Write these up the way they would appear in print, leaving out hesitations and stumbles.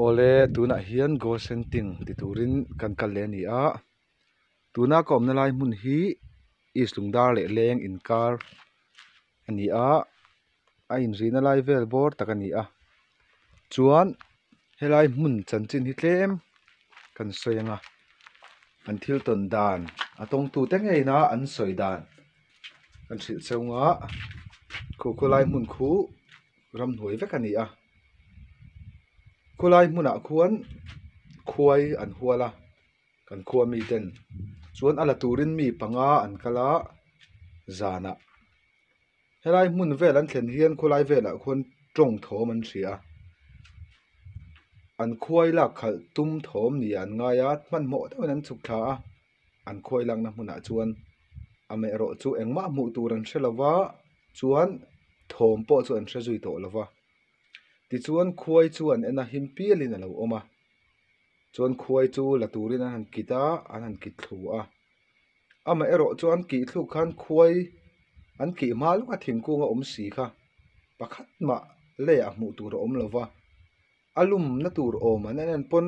Awle tunah hian gold centing ti turin kan kal leh a ni a tuna ka awmna lai hmun hi east lungdar leh leng inkar a ni a a inrihna lai vel bawr tak a ni a chuan helai hmun chanchin hi tlem kan sawi ang a an thil tawn dan a tawngtu te ngei ina an sawi dan kan hrilh cheu ang a khu khawlai hmun khu. Ramhnuai vek a ni a khawlai hmunah khuan khuai an hual a kan khua mi ten chuan a la turin mi panga an kal a zanah helai hmun vel an thlen hian khawlai velah khuan tawng thawm an hria a an khuai lak khalh tum thawm ni ah an ngai a hmanhmawh deuhin an chhuk thla a an khuai lakna hmunah chuan amaherawh chu engmah hmuh tur an hre lo va chuan thawm pawh chu an hre zui tawh lo va tichuan khuai chu an en a him pialin a lo awm a chuan khuai chu la turin an han kit a an han kit thlu a amaherawh chu an kih thluk khan khuai an kih hma lawka thingkung a awm si kha pakhat mah leiah hmuh tur a awm lo va a lumna tur awm an en pawn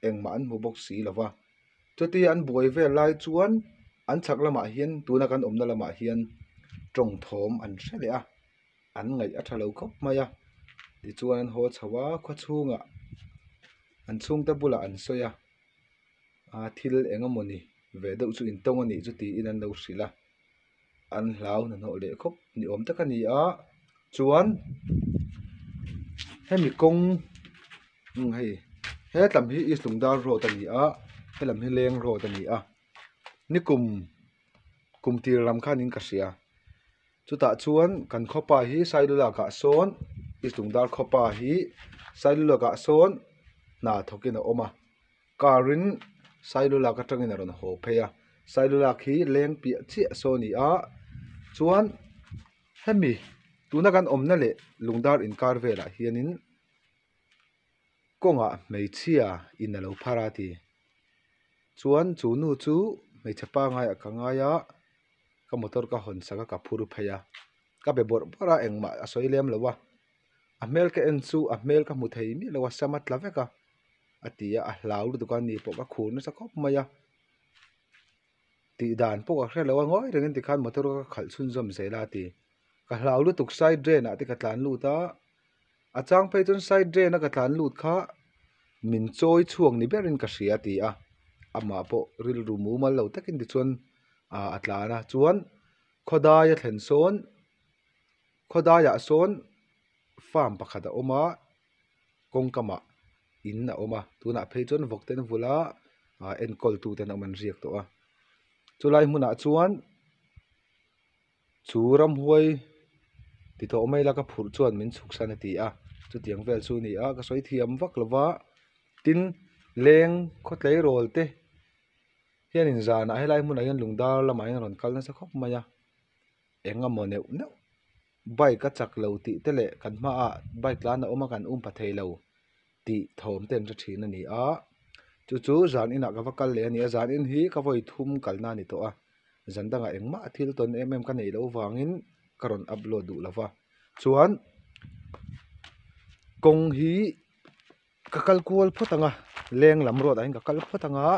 engmah an hmu bawk si lo va. Chutia an buai vel lai chuan an chhak lamah hian tuna kan awmna lamah hian tawng thawm an hre leh a an ngaih a tha lo khawp mai a tichuan an haw chho a khaw chhungah an chhungte bulah an sawi a aa thil eng emawni ve deuh chu intawng a nih chu tiin an lo hrilh a an hlau hnahnawh leh khawp ni awm tak a ni a chuan hemi kawng umm hei hetlam hi east lungdar road a ni a helam hi leng road a ni a nikum kum tir lam khanin ka hria chutah chuan kan khawpa hi sailulak ah sawn east lungdar khawpa hi sailulak ah sawn hna thawkin a awm a. Car in Sailulak atangin a rawn haw phei a Sailulak hi leng piah chiah saw a ni a chuan hemi tuna kan awmna leh lungdar inkar velah hianin kawngah hmeichhia in a lo phar a ti chuan chu nu chu hmeichhe pangaiah ka ngai a ka motor ka hawn sak a ka phur phei a ka be bawrh bawrh a engmah a sawi lem lo a a hmel ka en chu a hmel ka hmu thei miah lo a sam a tla vek a. a ti a a hlau lutuk a ni pawh ka khur nasa khawp mai a tih dan pawh ka hre lo a ngawi rengin tikhan motor ka khalh chhunzawm zel a ti ka hlau lutuk side drain ah te ka tlan lut a a chang phei chuan side drain a ka tlan lut kha min chawi chhuak ni berin ka hria a ti a amah pawh rilru mumal lo takin tichuan ah a tlan a chuan khawdai a thlen sawn khawdaiah sawn farm pakhat a awm a. Kawngkamah in a awm a tunah phei chuan vawk te an vul a ah enkawl tu ten awm an riak tawh a chulai hmunah chuan chu ramhuai ti tawh mai ila ka phurh chuan min chhuk san a ti a chutiang vel chu a ni a ka sawi thiam vak lo va tin leng khaw tleirawl te hianin zanah helai hmunah hian lungdar lamah hian a rawn kal nasa khawp mai a eng emaw neuh neuh. Bike a chak lo tih te leh kan hmaah bike tlan a awm a kan um pha thei lo tih thawm te an hre thin a ni a chu chu zan inah ka va kal leh a ni a zan in hi ka vawi thum kalna a ni tawh a zan dangah engmah thil tawn em em ka neih loh vangin ka rawn upload duh lo va chuan kawng hi ka kal kual phawt ang a leng lam road ah hian ka kal phawt ang a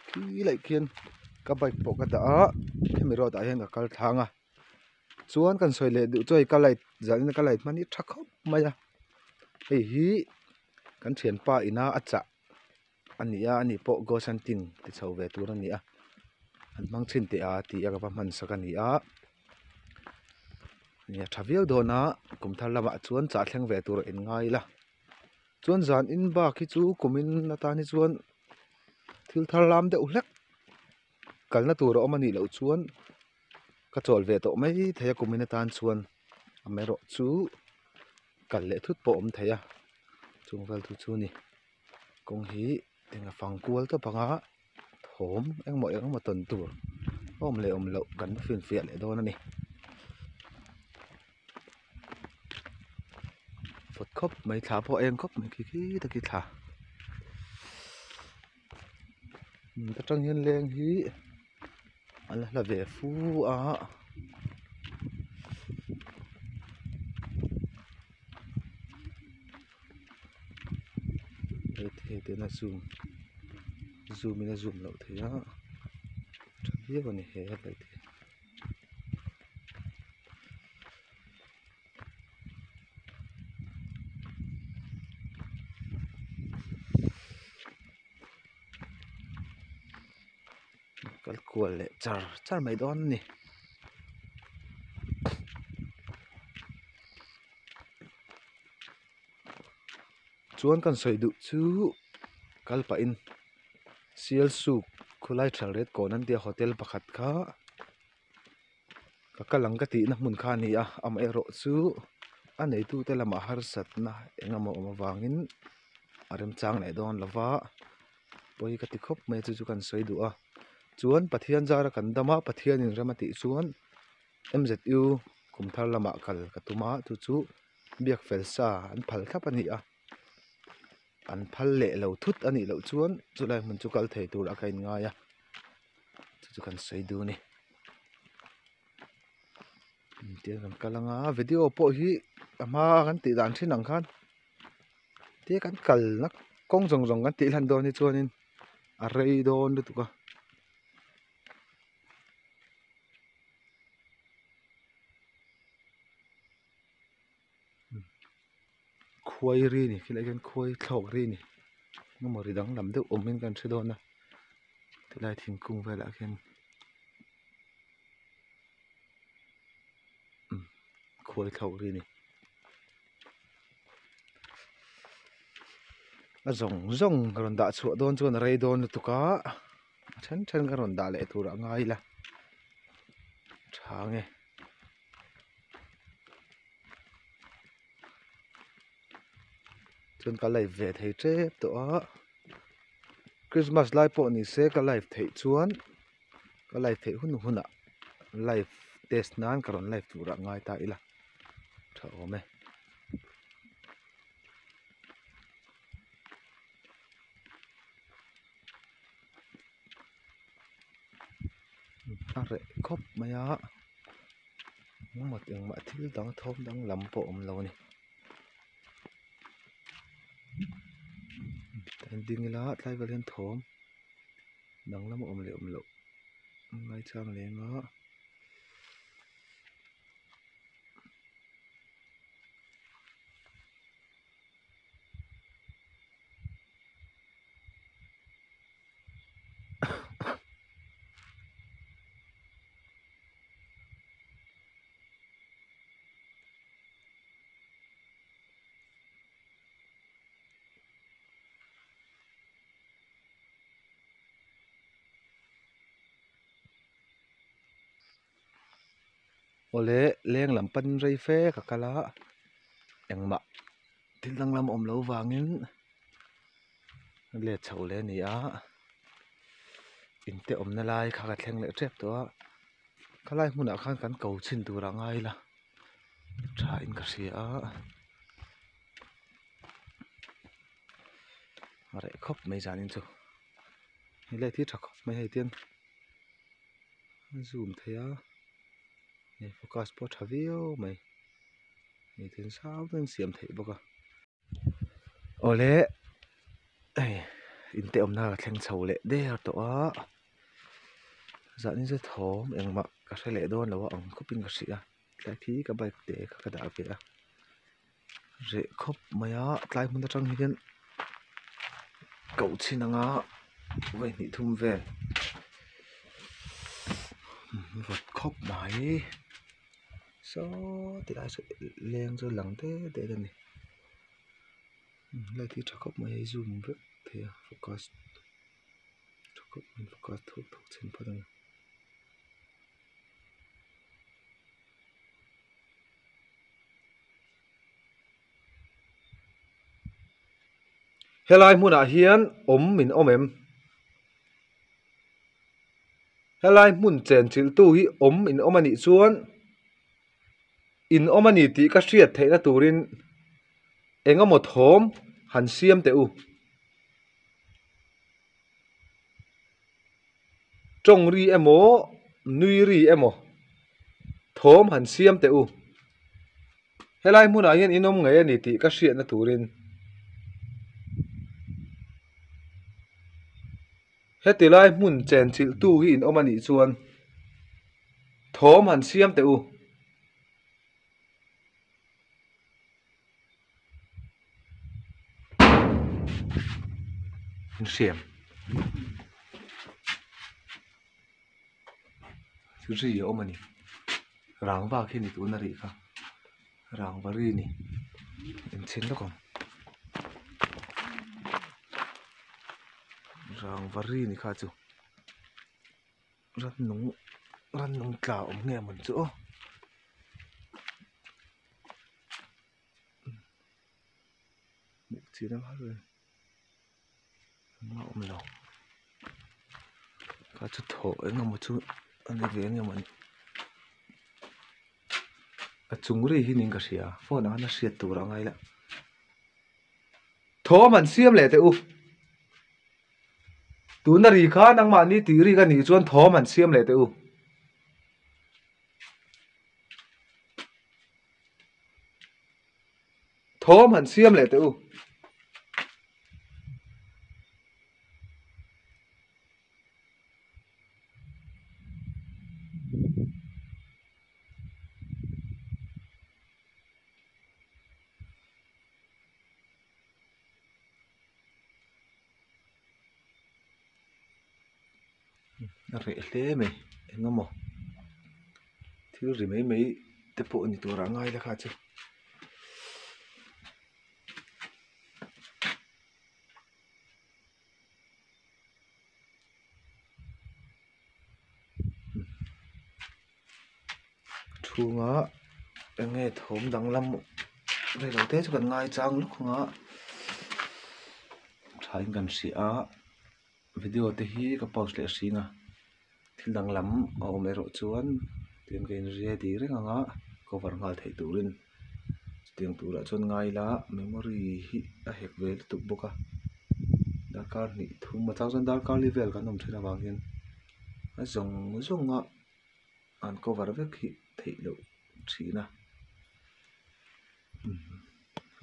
khi laih khian ka bike pawh ka dah a hemi road ah hian ka kal thlang a. Chuan kan sawi leh duh chu hei ka light zan in ka light hman hi tha khawp mai a hei hi kan thianpa ina a chah a ni a ani pawh ghost hunting ti chho ve tur a ni a an hmang chhin teh a ti a ka va hman sak a ni a nia tha viau dawn a kum thar lamah chuan chah thleng ve tur a in ngai ila chuan zan in bak hi chu kum in atan hi chuan thil thar lam deuh hlek kalna tur a awm a nih loh chuan. Ka chawl ve tawh mai thei a kumin atan chuan amaherawh chu kal leh thut pawh a awm thei a chung vel chu chu a ni kawng hi eng a fang kual tawp ang a thawm engmaw engemaw tawn tur a awm leh awm loh kan finfiah leh dawn a ni vawt khawp mai thla pawh a eng khawp mai khi khi tak hi thla atang hian leng hi. A la hla ve fu a. Light hi heti hian a zoom zoom in a zoom loh theih a tha viau a ni he light hi. Kal kual leh char char mai dawn a ni. Chuan kan sawi duh chu kal pahin Sialsuk khawlai thalret kawn an tia hotel pakhat kha ka kal ang ka tihna hmun kha a ni a amaherawh chu a neitute lamah harsatna eng emaw awm avangin a remchang leh dawn lo va pawi ka ti khawp mai a chu chu kan sawi duh a chuan Pathian zara kan dam a Pathianin rem a tih chuan M_Z_U kum thar lamah kal ka tum a chu chu biak fel sa an phal thlap a ni a an phal leh lo thut a nih loh chuan chulai hmun chu kal thei tur a ka inngai a chu chu kan sawi dun a ni tiang kan kal anga video pawh hi a hma kan tih dan thin ang khan tia kan kalna kawng zawng zawng kan tih hlan dawn hi chuanin a rei dawn lutuk a. Khuai ri ni khilai khian khuai thlawk ri ni engemaw ri danglam deuh awmin kan hre dawn a tilai thingkung velah khian khuai thlawk ri ni a zawng zawng rawn dah chhuah dawn chuan a rei dawn lutuk a a then then ka rawn dah leh tur a ngai ila tha nge. Chuan ka live ve thei tep tawh a Christmas lai pawh ni se ka live theih chuan ka live theih hun hunah live test nan ka rawn live turah ngai ta ila tha awm e. A reh khawp mai a engemaw engmah thil dang thawm dang lam pawh a awm lo a ni an ding ila tlai vel hian thawm dang lam a awm leh awm loh a ngaichang leng a. Awle leng lam pan rei fe ka kal a engmah thil danglam awm loh vangin let chho leh a ni a in te awmna lai kha ka thleng leh tep tawh a khalai hmunah khan kan ko chhin tur a ngai ila tha in ka hria a a reh khawp mai zanin chu he light hi tha khawp mai hei tian a zoom thei a hei focus pawh a tha viau mai hei thil zau deuhin siam theih bawk a. Awle hei in te awmna ka thleng chho leh der tawh a zahni chu thawm engmah ka hre leh dawn lo a ang khawpin ka hria tlai khi ka bike te kha ka dah ve a reh khawp mai a tlai hmun atang hian koh chhin anga vawi hnih thum vel vawt khawp mai saw tilai saw leng chu lang det det a ni. Light hi tha khawp mai a zoom vek thei a focus tha khawp mai focus thuk thuk chhin phawt ang. Helai hmunah hian awm min awm em? Helai hmun chenchilh tu hi awm in awm anih chuan in awm a ni tih ka hriat theihna turin eng emaw thawm han siam teh u. Tawng ri emaw nui ri emaw thawm han siam teh u. Helai hmunah hian in awm ngei a ni tih ka hriatna turin. Heti lai hmun chen chilh tu hi in awm a nih chuan thawm han siam teh u. Hriam ri a awm a ni rangva khi ni tuna rih kha rangva ri a ni enchhin lawk ang rangva ri ni kha chu rannung rannung tla awm nge mawn chu aw. Hmuh chi deuh har ve engmah a awm lo kha chu thaw eng emaw chu a ni ve eng emaw ni a chung ri hi niin ka hria phone ah khan a hriat tur a ngai la thawm an siam leh teh u tuna ri kha nangmahni tih rik a nih chuan thawm an siam leh teh u. Thawm han siam leh teh u. A reh hle mai eng emaw thil ri mai mai te pawh ni tur ah ngai la kha chu. Chhunga eng nge thawm danglam rei lo te chu kan ngaichang lawk ang a thain kan hria a video te hi ka pause leh hring a thil danglam a awm erawh chuan tiang ka in ready reng ang a cover nghal theih turin chutiang turah chuan ngai ila memory hi a hek ve lutuk bawk a darkar hnih thum a chang chuan darkar li vel kan awm thin avang hian a zawng zawng a. an cover vek hi theih loh thin a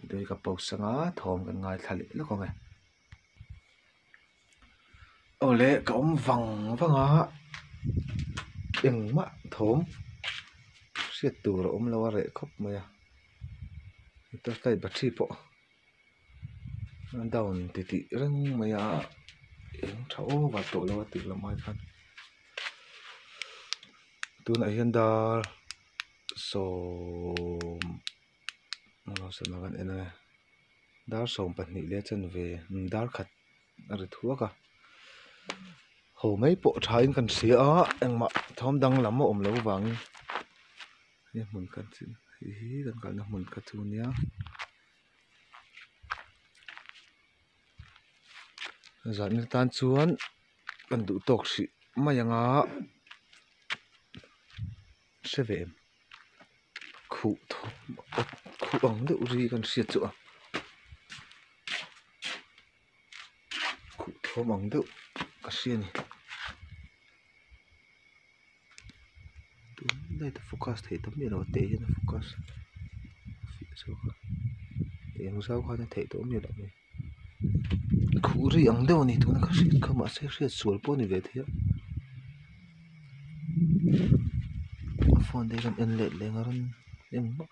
video hi ka post anga thawm kan ngaithla leh lawk ang e awle ka awm vang vang a engmah thawm hriat tur a awm lo a reh khawp mai a torchlight battery pawh a down titih reng mai a eng tha over tawh lo a tih lam ai khan tunah hian dar sawm kan en ange dar 12 leh chanve dar khat a ri thuak a ho mai pawh tha in kan hria a engmah thawm danglam a awm loh avangin he hmun kha chu hei hi kan kalna hmun kha chu ania. Zan atan chuan kan duh tawk hrih mai ang a hre ve em khuh khuh ang deuh ri kan hriat chu a khuh thawm ang deuh ka hria a ni tun light a focus theih ta miah lo a teh hian a focus fiah zawk a eng zau khan a theih tawh miah loh mai khuh ri ang deuh a ni tuna ka hriat kha mahse hriat sual pawh a ni ve thei a phone te hi kan en let leh ang a engmah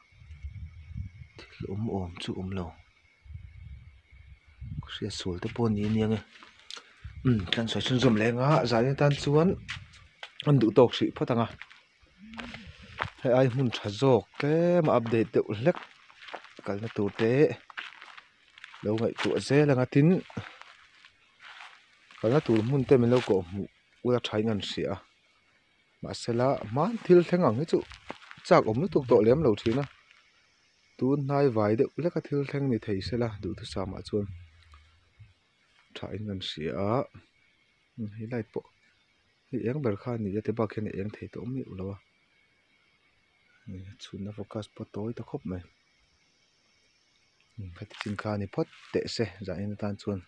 thil awm awm chu a awm lo. Hriat sual te pawh a ni aniang e umm kan sawi chhunzawm leh anga zan atan chuan an duh tawk hrih phawt ang a hei ai hmun tha zawk tlem a update deuh hlek kalna tur te lo ngaihtuah zel anga tin kalna tur hmun te min lo kawh hmuh ula tha in an hria a mahsela hman thil thleng ang hi chu chak awm lutuk tawh lem lo thin a. Tun hnai vai deuh hlek a thil thleng ni thei sela duhthusam ah chuan tha in kan hria a hei light pawh hei eng ber kha a ni a ti bak hian a eng thei tawh miah lo a chhunna focus pawh a tawi ta khawp mai khati chin kha a ni phawt teh se zah en atan chuan.